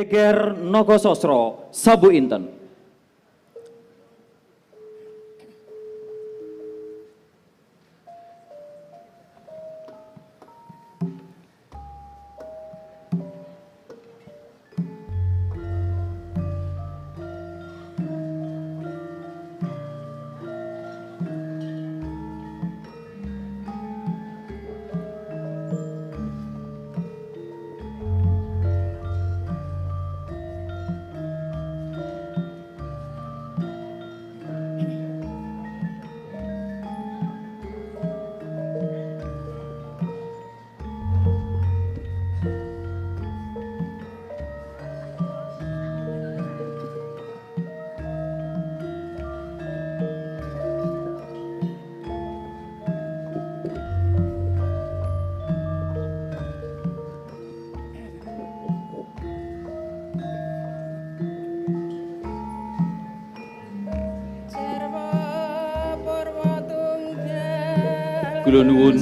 Geger Naga Sastra Sabu Inten. Kula nuwun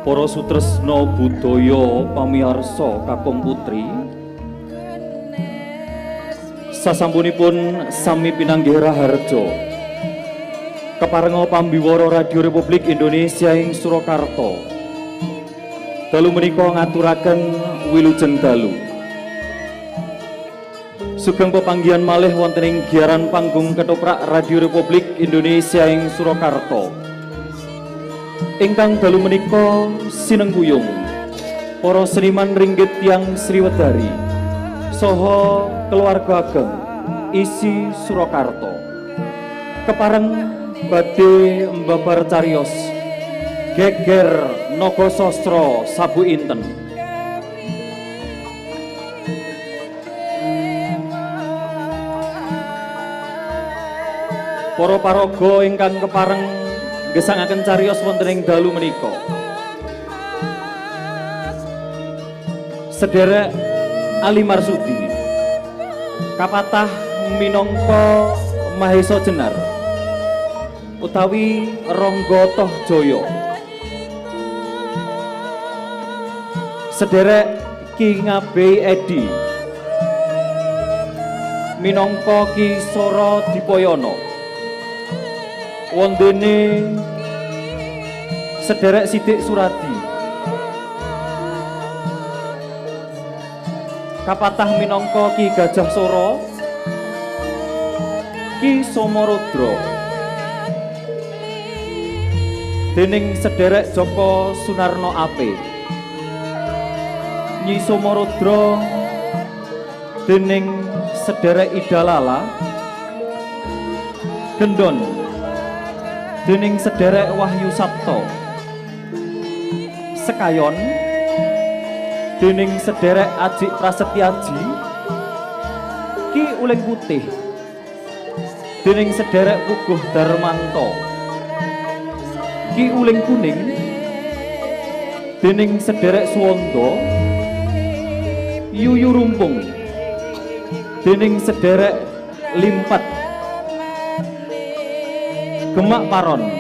para sutresna budaya pamiyarsa kakung putri, sasampunipun sami pinanggih raharja keparenga pambiwara Radio Republik Indonesia ing Surakarta dalu menika ngaturaken wilujeng dalu. Sugeng pepanggihan malih wonten ing giaran panggung ketoprak Radio Republik Indonesia ing Surakarta. Ingkang dalu menika sinengguyung para seniman ringgit tiyang Sriwedari saha keluarga ageng isi Surakarta. Kepareng badhe mbabar cariyos Geger Naga Sastra Sabu Inten. Para paraga ingkang kepareng gesangaken cariyos wonten ing dalu menika. Sederek Ali Marsudi kapatah minangka Mahesa Jenar utawi Rangga Tohjaya. Sederek Ki Ngabei Edi minangka Ki Sora Dipoyono. Wondene sederek Sidik Suradi kapatah minangka Ki Gajah Sora, Ki Somarudra. Dening sederek Joko Sunarno Ape, Nyi Somarudra dening sederek Ida Lala, Gendon dening sederek Wahyu Sabto, Sekayon dening sederek Aji Prasetyaji, Ki Uling Putih dening sederek Puguh Darmanto, Ki Uling Kuning dening sederek Suwondo, Yuyu Rumpung dening sederek Limpat, Gemak Paron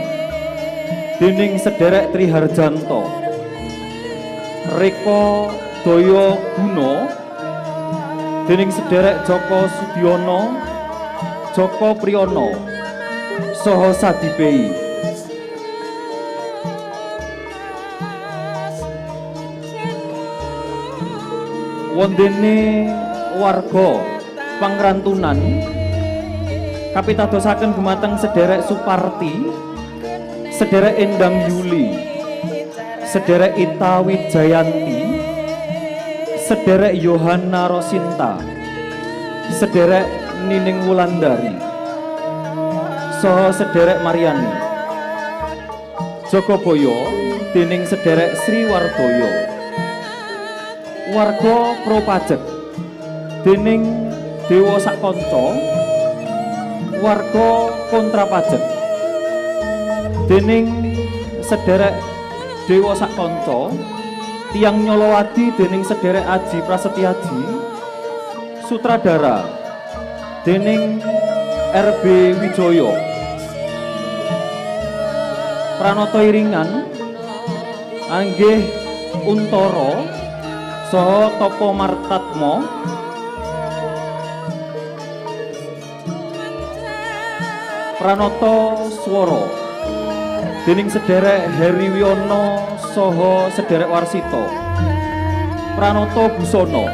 dening sederek Triharjanto, Reko Doyo Guno dening sederek Joko Sudiono, Joko Priyono saha Sadibei. Wondene warga Pangrantunan kapitadosaken dumateng sederek Suparti, sederek Endang Yuli, sederek Ita Wijayanti, sederek Yohana Rosinta, sederek Nining Wulandari, saha sederek Mariani. Jogoboyo dening sederek Sri Wardoyo. Warga Propajek dening Dewa Sakonco, warga Kontrapajek dening sederek Dewa Sakonco, Tiang Nyolowadi dening sederek Aji Prasetyaji, sutradara dening RB Wijoyo, Pranoto Iringan anggih Untoro saha Topo Martatmo, Pranoto Swara dening sederek Heri Wiono saha sederek Warsito, Pranoto Busono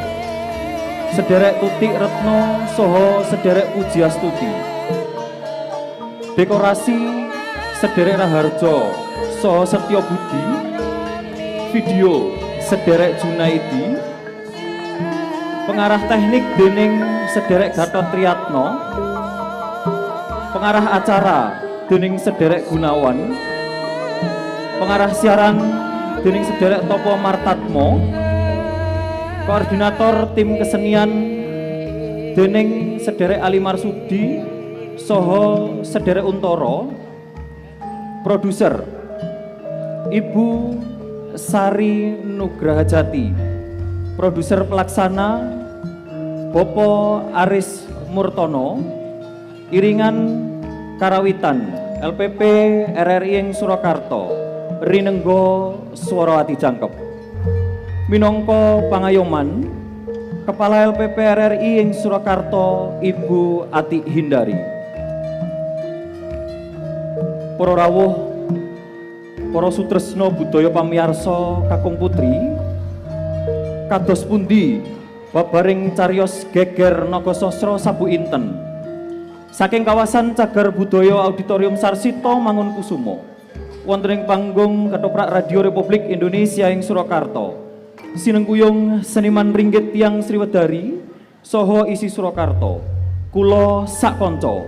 sederek Tutik Retno saha sederek Pujiastuti, dekorasi sederek Raharjo saha Setyo Budi, video sederek Junaidi, pengarah teknik dening sederek Gatot Triatno, pengarah acara dening sederek Gunawan, pengarah siaran dening sederek Topo Martatmo, koordinator tim kesenian dening sederek Ali Marsudi soho sederek Untoro, produser Ibu Sari Nugrahajati, produser pelaksana Bopo Aris Murtono, iringan Karawitan LPP RRI ing Surakarta, Rinenggo Swarawati Jangkep. Minangka pangayoman Kepala LPP RRI ing Surakarta Ibu Ati Hindari. Para rawuh, para sutresna budaya pamiyarsa kakung putri, kados pundi babaring cariyos geger Nagasasra Sabu Inten saking kawasan Cagar Budaya Auditorium Sarsito Mangunkusumo wonten ing panggung Ketoprak Radio Republik Indonesia ing Surakarta, sinengkuyung seniman ringgit tiyang Sriwedari saha isi Surakarta, kula sak kanca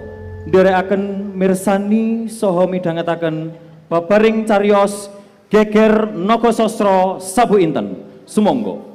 nderekaken mirsani saha midhangetaken babaring cariyos geger Nagasasra Sabu Inten. Sumangga.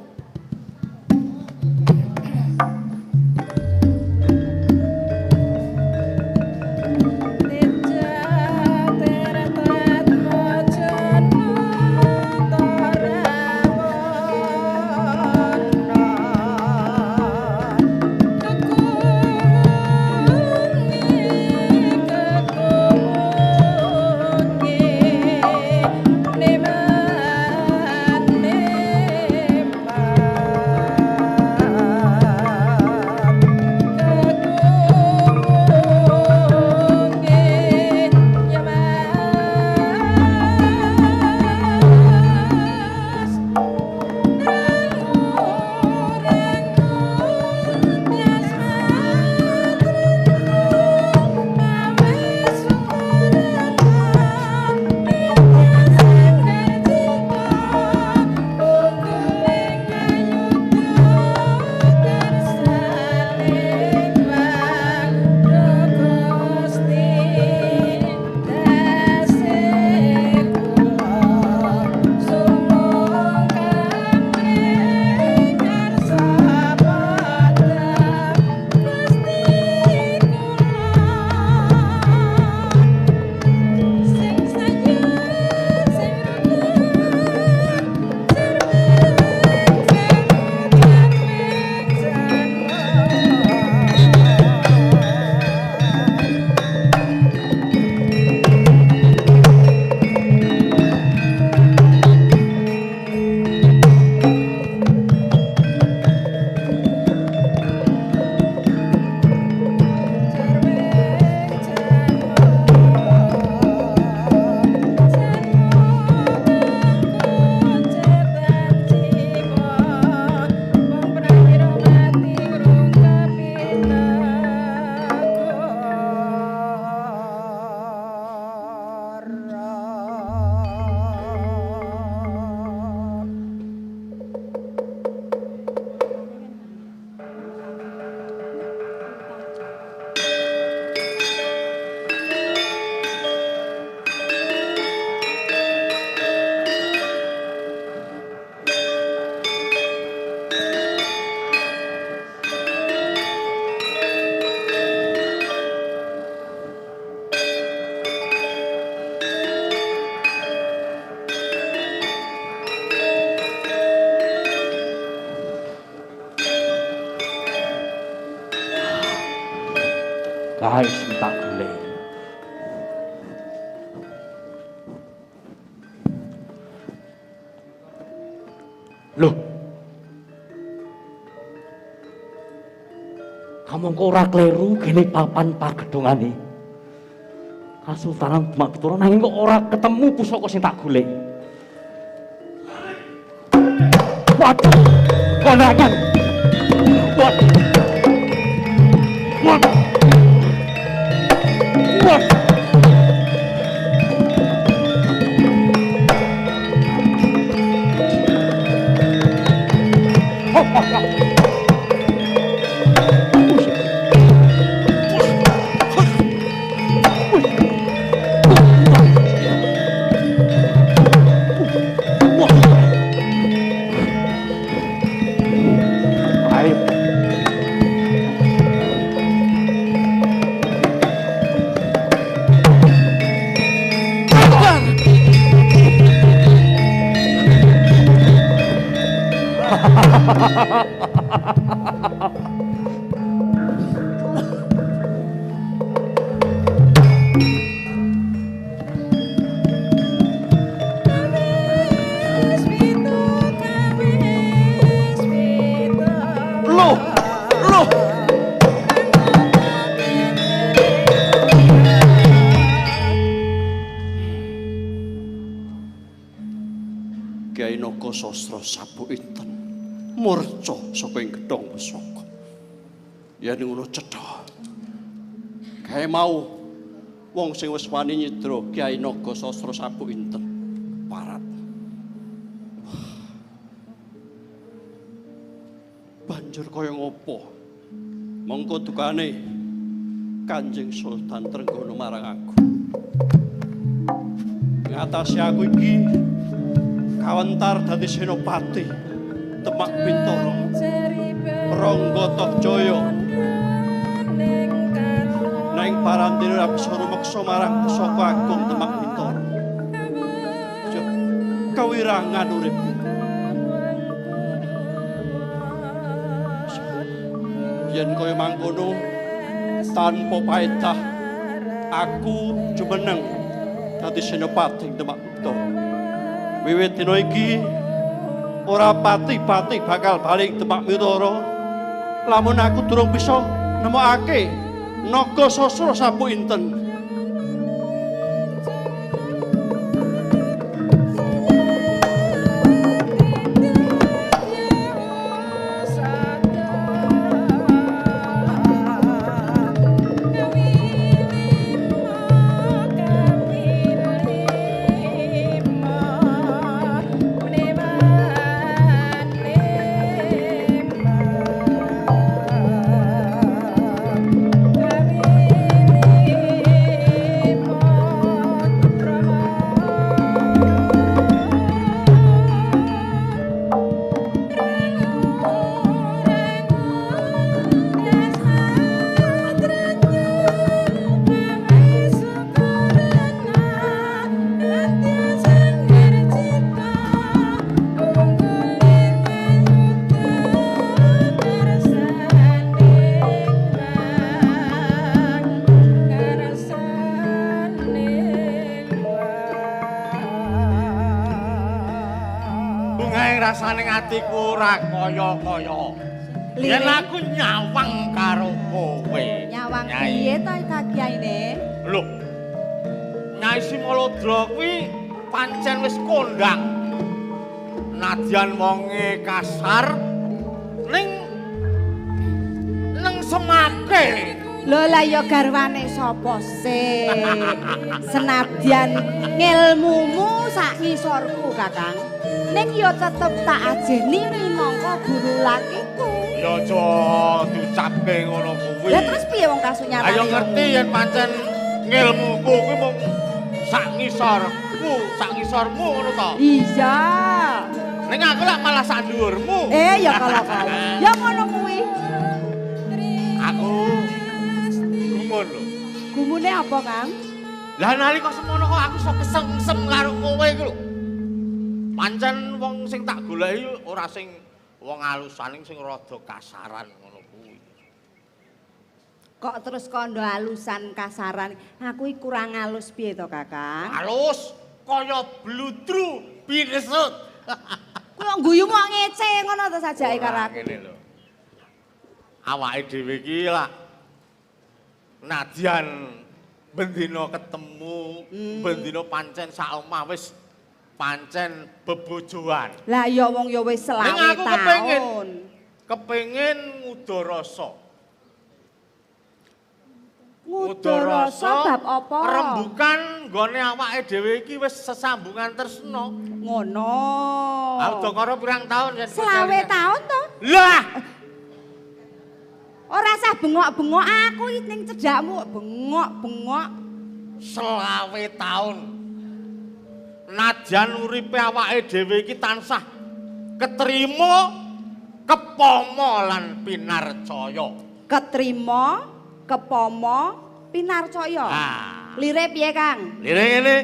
Kae sing tak goleki. Loh, Kamangka ora kleru kene papan pagedhongane Kasultanan Demak Bintoro, nanging kok ora ketemu pusaka sing tak golek. Waduh, konangan. Waduh. Waduh. Waduh. Loh, loh. Kyai Naga Sastra Sabuk Inten murca saka ing gedhong pusaka. Yen ngono cetha. Kae mau wong sing wis wani nyidra Kyai Naga Sastra Sabuk Inten parat. Banjur kaya ngopo? Mongko dukane Kanjeng Sultan Trenggana marang aku. Ngatasi aku iki kawentar dadi senopati Demak Bintoro Rangga Tohjaya. Neng parandene ora bisa rumeksa marang pusaka agung Demak Bintoro. Kawirangan uripku. Yen kaya mangkono tanpa paedah aku jumeneng dadi senopati Demak Bintoro. Wiwit dina iki ora pati-pati bakal balik Demak Bintoro lamun aku durung bisa nemokake Naga Sastra Sabuk Inten. Rasane atiku ora kaya-kaya. Yen aku nyawang karo kowe. Nyawang piye ta Kyaine? Lho. Nyai Simalodra kuwi pancen wis kondang. Nadyan wonge kasar ning neng semake. Lho lah ya garwane sapa sih? Senadyan ngelmumu sak ngisorku, Kakang. Ning ya tetep tak ajeni minangka guru lakiku. Ya aja diucapke ngono kuwi. Lah terus piye wong kasunyatane? Ayo ngerti yen pancen ngilmuku kuwi mung sak ngisorku, sak ngisormu ngono to. Iya. Ning aku lak malah sak dhuwurmu. Ya kala-kala. Ya ngono kuwi. Aku gumun lho. Gumune apa, Kang? Lah nalika semono kok aku iso kesengsem karo kowe iku lho. Pancen wong sing tak goleki ora sing wong alusan, sing rada kasaran ngono kuwi. Kok terus kandha alusan kasaran? Aku iki kurang alus piye to, Kakang? Alus kaya bludru binesut. Kuwi kok guyu mok ngece ngono to sajake karo aku. Ngene lho. Awake dhewe iki lak nadyan bendina ketemu, bendina pancen sak omah wis pancen bebojoan. Lah ya wong ya wis Ning selawe aku kepengin. taun. Kepengin ngudo rasa. Ngudo rasa bab apa? Rembukan nggone awake dhewe iki wis sesambungan tresna. Ngono. Udakara pirang taun yen Selawe taun to? Lah, Ora sah bengok-bengok aku iki ning cedhakmu bengok-bengok. selawe taun. Najan uripe awake dhewe iki tansah ketrima, kepama lan pinarcaya. Ketrima, kepama, pinarcaya. Ah. Lire piye, Kang? Lire ngene.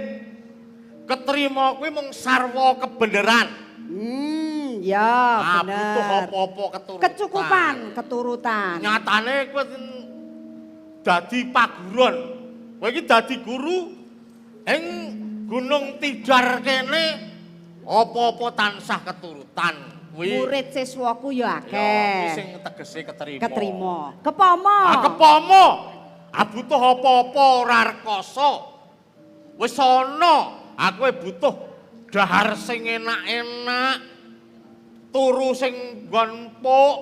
Ketrima kuwi mung sarwa kebeneran. Ya Ah, butuh bener. apa-apa keturutan. Kecukupan, keturutan. Nyatane kowe dadi paguron. Kowe iki dadi guru ing Gunung Tidar kene apa-apa tansah keturutan. Kuwi Murid siswaku ya ya kuwi akeh. sing tegese keterima. Ketrima. Kepama. Ah, kepama. Ah, butuh apa-apa ora rekoso. Wis ana, aku butuh dahar sing enak-enak, turu sing nggon empuk,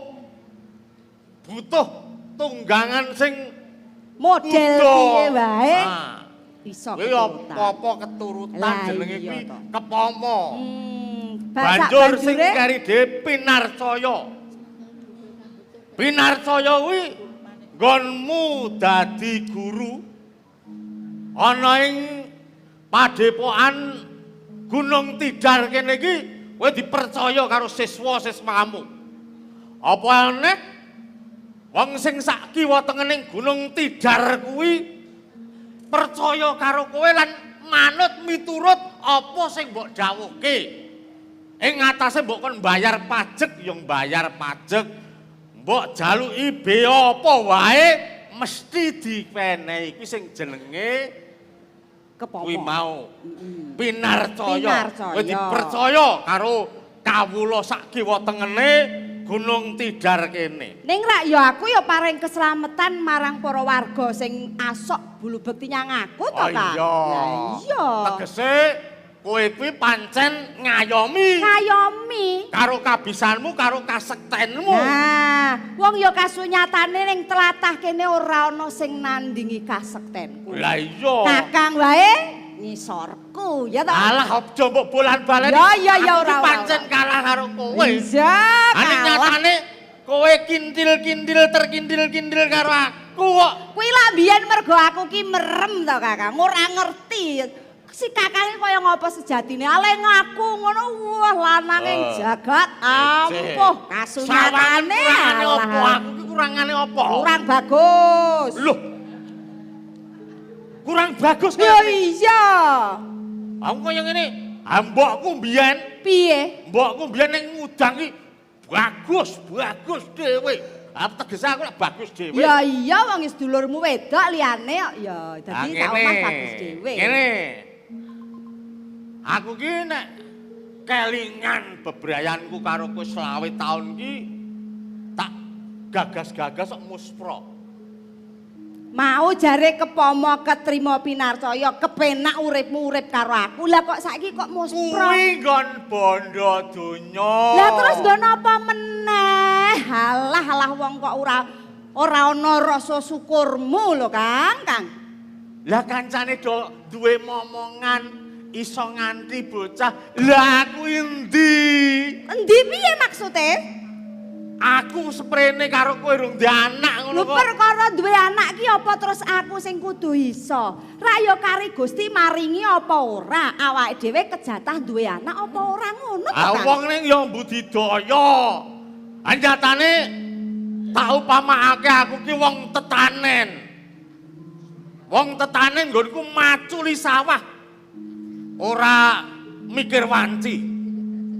butuh tunggangan sing Model kuda. piye wae Ah, iso kuwi keturutan. apa-apa keturutan Lah, jenenge iya kuwi to. kepama. Banjur Banjur sing kari dhewe pinarcaya. Pinarcaya kuwi nggonmu dadi guru ana ing padepokan Gunung Tidar kene iki kowe dipercaya karo siswa-siswamu. Apa aneh wong sing sak kiwa tengening Gunung Tidar kuwi percaya karo kowe lan manut miturut apa sing mbok dawuhke. Ing ngatasé mbok kon bayar pajek ya bayar pajek. Mbok jaluki bea apa wae mesti diwenehi kuwi sing jenenge kepama. kuwi mau. Pinarcaya. Pinarcaya. Kowe dipercaya karo kawula sak kiwa tengene Gunung Tidar kene. Ning rak ya aku ya paring keslametan marang para warga sing asok bulu bekti nyang aku to, Oh Kang. iya. Lah iya. Tegese kowe kuwi pancen ngayomi Ngayomi. karo kabisanmu karo kasektenmu. Nah, wong ya kasunyatane ning tlatah kene ora ana sing nandingi kasektenku. Lah iya. Kakang wae ngisorku, ya toh? Alah aja mbok bolan-balen. Ya, ya, ya, Aku ki ora, ora, pancen ora. kalah karo kowe. Iya, Ane kalah. nyatane kowe kintil-kintil terkintil-kintil karo aku kok. Kuwi lak mbiyen mergo aku ki merem to, Kakang. Ora ngerti. Si kakang iki kaya ngopo sejatine. Ale ngaku ngono wah lanange Oh. jagat ampuh kasunyatane. Kurangane alah. opo? Aku ki kurangane opo? Kurang bagus. Loh. Kurang bagus Ya kaya ngene. iya. Aku kaya ngene. Ah mbokku mbiyen, Piye? mbokku mbiyen ning ngudang ki bagus, bagus dhewe. Ah tegese aku lak bagus dhewe. Ya iya wong wis dulurmu wedok liyane kok ya Ah, dadi sak omah bagus dhewe. Ngene. Aku ki nek kelingan bebrayanku karo kowe selawe taun ki tak gagas-gagas kok muspro. Mau jare kepama ketrima pinarcaya kepenak uripmu urip karo aku. Lah kok saiki kok muspro? Kuwi nggon bondo donya. Lah terus nggon apa meneh? Halah halah wong kok ora ora ana rasa syukurmu lho Kang, Kang. Lah kancane do duwe momongan iso nganti bocah. Lah aku endi? Endi piye maksude? Aku seprene karo kowe rung duwe anak ngono Lho kok. perkara duwe anak ki apa terus aku sing kudu iso? Ra ya kari Gusti maringi apa ora? Awake dhewe kejatah duwe anak apa ora ngono to, Ah Kang? wong ning ya budidaya. Anjatane tak upamakake aku ki wong tetanen. Wong tetanen nggonku maculi sawah. Ora mikir wanci.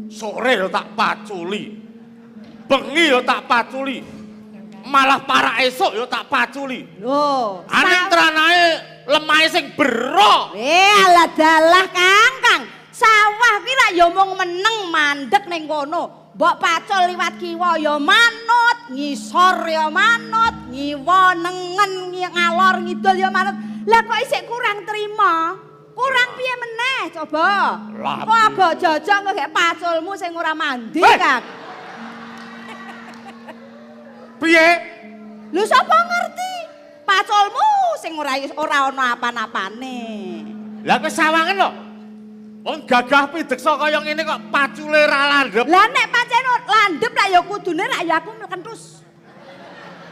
Sore ya tak paculi. Bengi ya tak paculi. Malah para esuk ya tak paculi. Lho, Ane tranae lemahe sing berok. Alah dalah Kang, Kang. Sawah Sawah kuwi rak ya mung meneng mandek ning kono. Mbok pacul liwat kiwa ya manut, ngisor ya manut, ngiwa nengen ngalor ngidul ya manut. Lah kok isih kurang trima? Kurang piye meneh coba? Kok agak jajang kok gek paculmu sing ora mandi, Kang. Piye? Lho sapa ngerti? Paculmu sing ora ana apa-apane. Lah kowe sawangen lho. Wong gagah pideksa kaya ngene kok pacule ra landhep. Lah nek pancen landhep lak ya kudune rak ya aku mlekentus.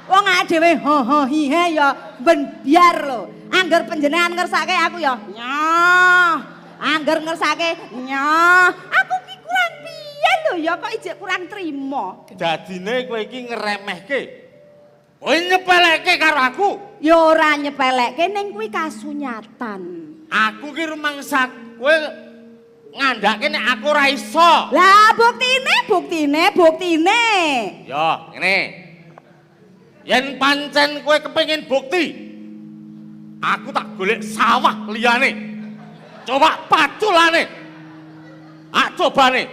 Wong awake dhewe ho ho hi he ya ben biar lho. Angger panjenengan ngersake aku ya nyoh. Angger ngersake nyoh. Aku ki kurang piye lho ya kok ijek kurang trima. Dadine kowe iki ngremehke. Kowe nyepelekke karo aku. Ya ora nyepelekke ning kuwi kasunyatan. Aku ki rumangsa kowe ngandhake nek aku ora iso. Lah buktine. Ya, ngene. Yen pancen kowe kepengin bukti, aku tak golek sawah liyane. Coba paculane. Ah, cobane.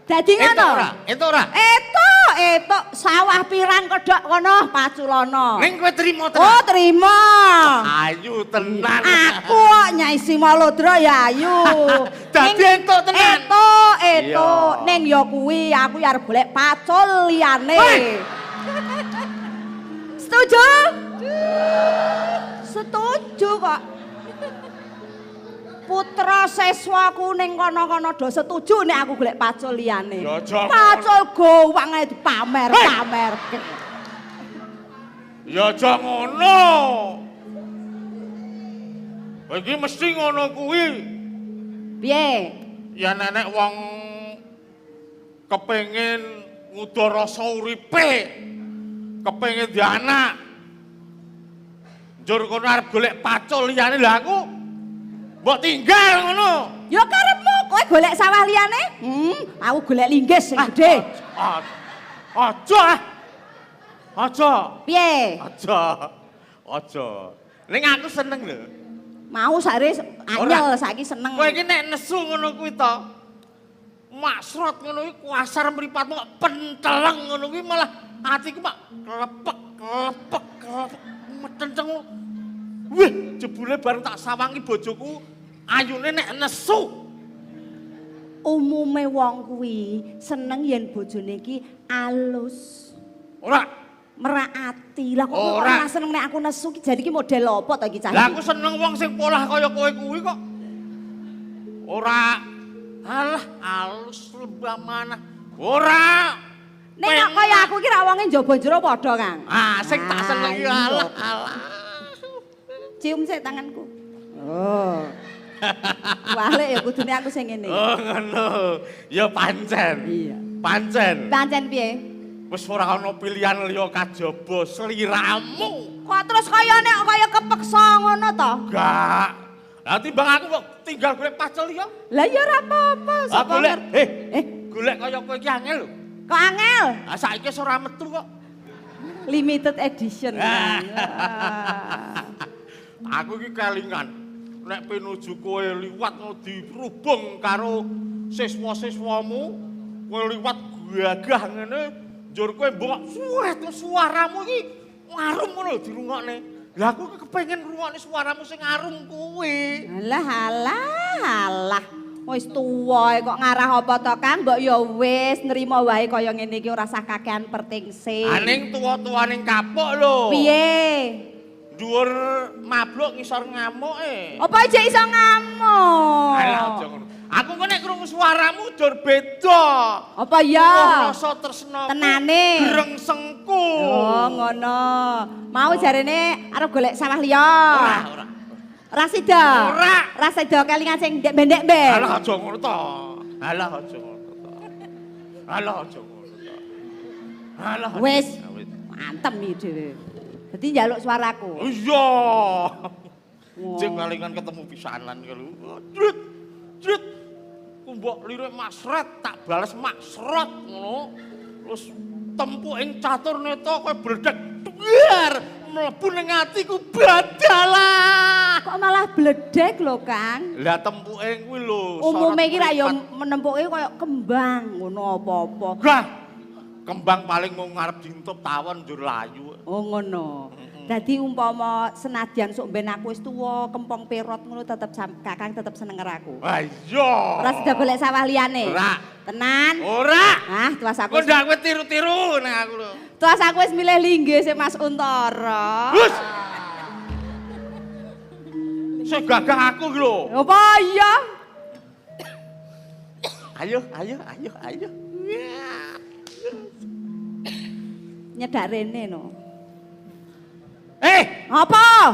Dadi ngono. Entuk ora? Entuk sawah pirang kedhok kono paculana. Ning kowe trimo tenan. Oh, trimo. Ayu tenan. Aku kok Nyai Simalodra ya ayu. Dadi entuk tenan. Entuk. Ning ya kuwi aku ya arep golek pacul liyane. Setuju? Setuju kok. Putra siswaku ning kono-kono do setuju nek aku golek pacul liyane. Pacul gowang ae dipamer-pamerke. Ya aja ngono. Kowe iki mesti ngono kuwi. Piye? Ya nenek wong kepengin ngudo rasa uripe. Kepengin di anak. Njur kono arep golek pacul liyane lha aku mbok tinggal ngono. Ya karepmu kowe golek sawah liyane? Aku golek linggis sing gedhe. Aja. Aja. Piye? Aja. Aja. Ning aku seneng lho. Mau sare anyel saiki seneng. Kowe iki nek nesu ngono kuwi to. Maksrot ngono kuwi kuasar mripatmu kok penteleng ngono kuwi malah atiku mak klepek klepek klepek metenceng. Wih, jebule bareng tak sawangi bojoku ayune nek nesu. Umume wong kuwi seneng yen bojone iki alus. Ora merak ati. Lah kok ora seneng nek aku nesu ki jadi ki model apa to iki cah? Lah aku seneng wong sing polah kaya kowe kuwi kok. Ora alah alus lembah manah. Ora. Nek kok kaya aku ki ra wonge njaba jero padha, Kang. Ah, sing tak senengi alah alah. Cium sik tanganku. Oh. Wale ya kudune aku sing ngene. Oh, ngono. Ya pancen. Iya. Pancen. Pancen piye? Wis ora ana pilihan liya kajaba sliramu. Kok terus kaya nek kaya kepeksa ngono to? Enggak. Lah timbang aku kok tinggal golek pacel liya. Lah ya ora apa-apa. Lah golek, golek kaya kowe iki angel lho. Kok angel? Lah saiki wis ora metu kok. Limited edition. Aku iki kelingan. Nek pinuju kowe liwat dirubung karo siswa-siswamu, kowe liwat gagah ngene, njur kowe mbok suwet suaramu iki arum ngono lho dirungokne. Lah aku iki kepengin ngrungokne suaramu sing arum kuwi. Alah alah alah. Wis tuwa kok ngarah apa to Kang? Mbok ya wis nrimo wae kaya ngene iki ora usah kakean pertingse. Ah ning tuwa-tuwane kapok lho. Piye? Dhuwur mabluk ngisor ngamuk e. Apa aja iso ngamuk? Alah aja ngono. Aku kok nek krungu suaramu jur beda. Apa ya? Rasa tresnaku. Tenane. Grengsengku. Oh ngono. Mau jarene arep golek sawah liya. Ora, ora. Ora sida. Ora. Ora sida kelingan sing ndek bendek ben. Alah aja ngono to. Alah aja ngono to. Alah aja ngono to. Alah. Wis. Antem iki dhewe. Dadi njaluk suaraku. Iya. Cek palingan ketemu pisanan kalau. Drut. Drut. Ku mbok lirik maksret tak bales maksret ngono. Terus tempuk ing catur neta kowe bledek. Duar. mlebu ning atiku badalah. Kok malah bledek lho, Kang? Lah tempuke kuwi lho. Umume iki ra ya menempuke kaya kembang ngono apa-apa. Lah, kembang paling mung ngarep dintup tawon njur layu. Oh ngono. Dadi umpama senadyan sok ben aku wis tuwa, kempong perot ngono tetep Kakang tetep seneng karo aku. Wah iya. Ora sida golek sawah liyane. Ora. Tenan? Ora. Ah, tuas aku. Kok ndak kowe tiru-tiru ning aku lho. Tuas aku wis milih linggih sing Mas Untara. Hus. Sing gagah aku iki lho. Apa iya? Ayo, ayo, ayo, ayo. Nyedak rene no. Eh, apa?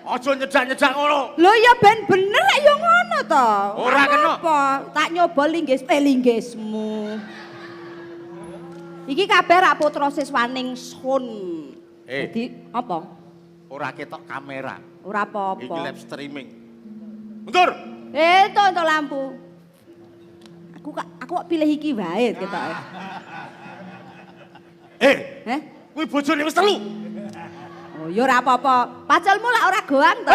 Aja nyedak-nyedak ngono. Lho ya ben bener lek ya ngono to. Ora kena. Apa? Tak nyoba linggis linggismu. Iki kabeh rak putra siswaning sun. Dadi apa? Ora ketok kamera. Ora apa-apa. Iki live streaming. Mundur. Itu untuk lampu. Aku kok pilih iki wae ketoke. Eh? Kuwi bojone wis telu. Oh, ya ora apa-apa. Paculmu lak ora goang to.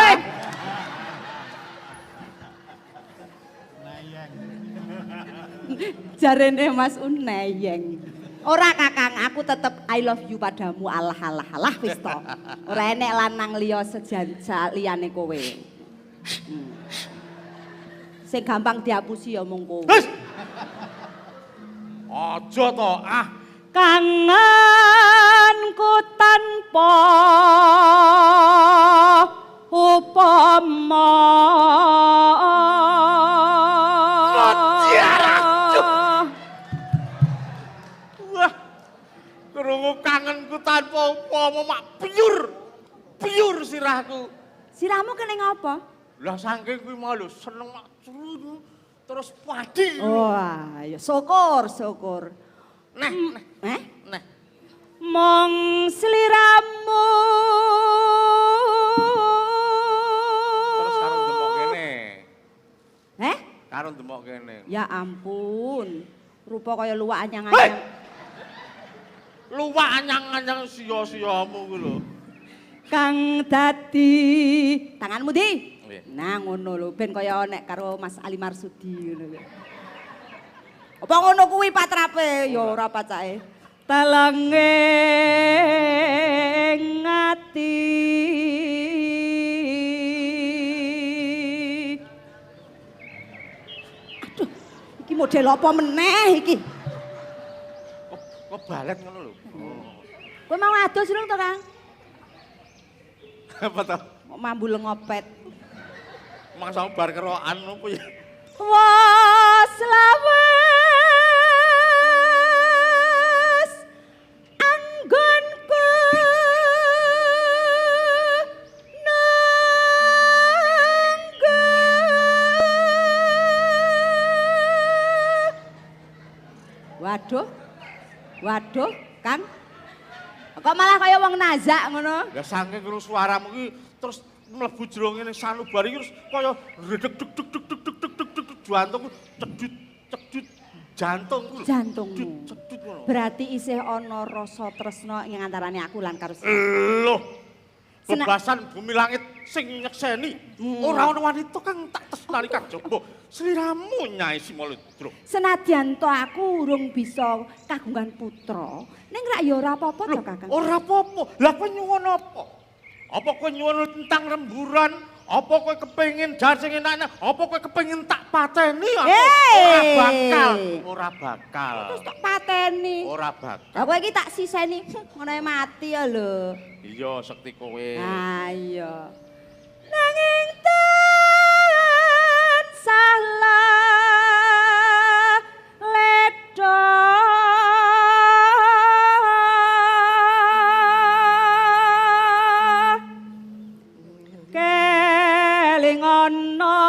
Jarene Mas Uneyeng. Ora Kakang, aku tetep I love you padamu. Allah Allah Allah wis to. Ora enek lanang liya sejan liyane kowe. Sing gampang diapusi ya mung kowe. Aja to, ah. Kangenku tanpa upama. Wah, krungu kangenku tanpa upama mak piyur, piyur sirahku. Sirahmu kene ngapa? Lah saking kuwi mau lho seneng mak cru terus padi. Wah, ya syukur, syukur. Neh, neh, neh. Mong sliramu. Terus karo demok kene. Eh? Karo demok kene. Ya ampun. Rupa kaya luwak anyang-anyang. Luwak anyang-anyang sia-siamu kuwi lho. Kang dadi tanganmu di. Nah ngono lho ben kaya nek karo Mas Ali Marsudi ngono lho. Apa ngono kuwi patrape? Ya ora pacake. Telenge ati. Aduh, iki model apa meneh iki? Kok balet ngono lho. Kowe mau adus urung to, Kang? Apa to? Kok mambu lengopet. Mangsa bar kerokan opo ya? Was lawas anggonku nunggu. Waduh, waduh, Kang. Kok malah kaya wong nazak ngono? Ya saking krungu suaramu iki terus mlebu jero ngene sanubari iki terus kaya redeg deg deg deg deg deg deg deg deg jantungku cedut cedut jantungku. Jantungmu. Cedut ngono. Berarti isih ana rasa tresna ing antarane aku lan karo Loh. Bebasan bumi langit sing nyekseni. Ora ana wanita kang tak tresnani kajaba sliramu Nyai Simaludra. Senadyan to aku urung bisa kagungan putra, ning rak ya ora apa-apa to, Kakang. Ora apa-apa. Lah kowe nyuwun apa? Apa kowe nyuwun tentang remburan? Apa kowe kepengin jar sing enak-enak? Apa kowe kepengin tak pateni aku? Ora bakal, ora bakal. Terus tak pateni. Ora bakal. Lah kowe iki tak siseni, ngono ae mati ya lho. Iya, sekti kowe. Ah iya. Nanging tansah ledha. Kelingono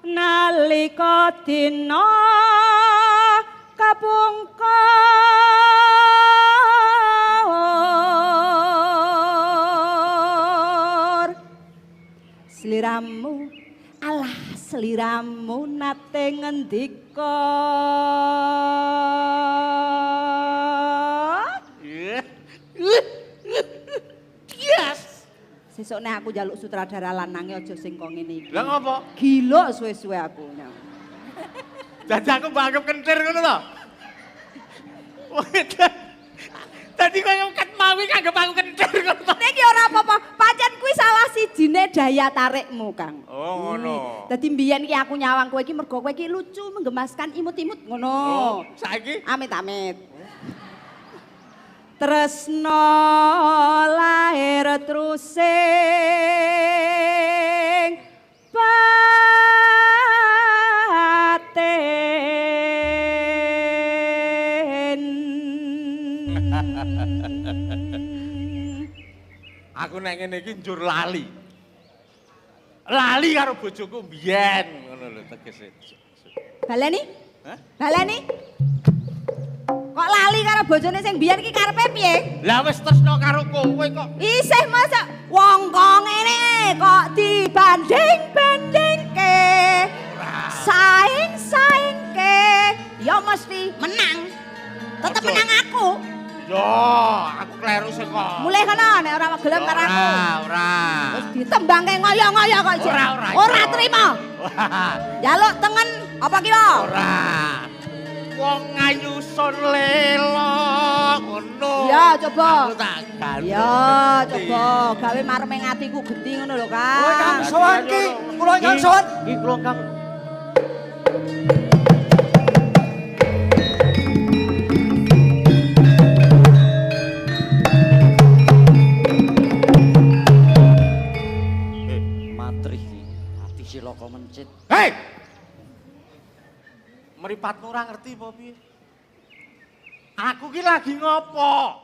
nalika dina kapungkur sliramu, alah sliramu nate ngendika. Iya. Sesuk nek aku njaluk sutradara lanange aja sing kok ngene iki. Lah ngopo? Gila suwe-suwe aku. Dadi aku mbok anggap kentir ngono to. Dadi kowe ket mau iki nganggep aku kentir ngono to. Nek ya ora apa-apa, pancen kuwi salah sijine daya tarikmu, Kang. Oh, ngono. Dadi mbiyen ki aku nyawang kowe iki mergo kowe iki lucu, menggemaskan, imut-imut ngono. Oh, saiki Amit-amit. Tresno lahir trusing batin. Aku nek ngene iki njur lali. Lali karo bojoku mbiyen ngono lho tegese. Baleni? Hah? Baleni? Kok lali karo bojone sing biyen iki karepe piye? Lah wis tresno karo kowe kok. Isih masa wong kok ngene kok dibanding-bandingke. Saing-saingke ya mesti menang. Tetep Aja. menang aku. Yo, aku kleru sing kok. Mulih kono nek ora gelem karo aku. Ora, ora. Wis ditembangke ngoyo-ngoyo kok jek. Ora, ora. Ora trima. Njaluk tengen apa kiwa? Ora. Wong ayu sun lelo ngono. Iya, coba. Aku tak gandeng. Ya, coba gawe mareming atiku genti ngono lho, Kang. Kula ingkang sowan ki, kula ingkang sowan. Ki kula Kang. Matrih ki, ati silaka mencit. Hei! Mripatmu ora ngerti apa piye? Aku ki lagi ngopo?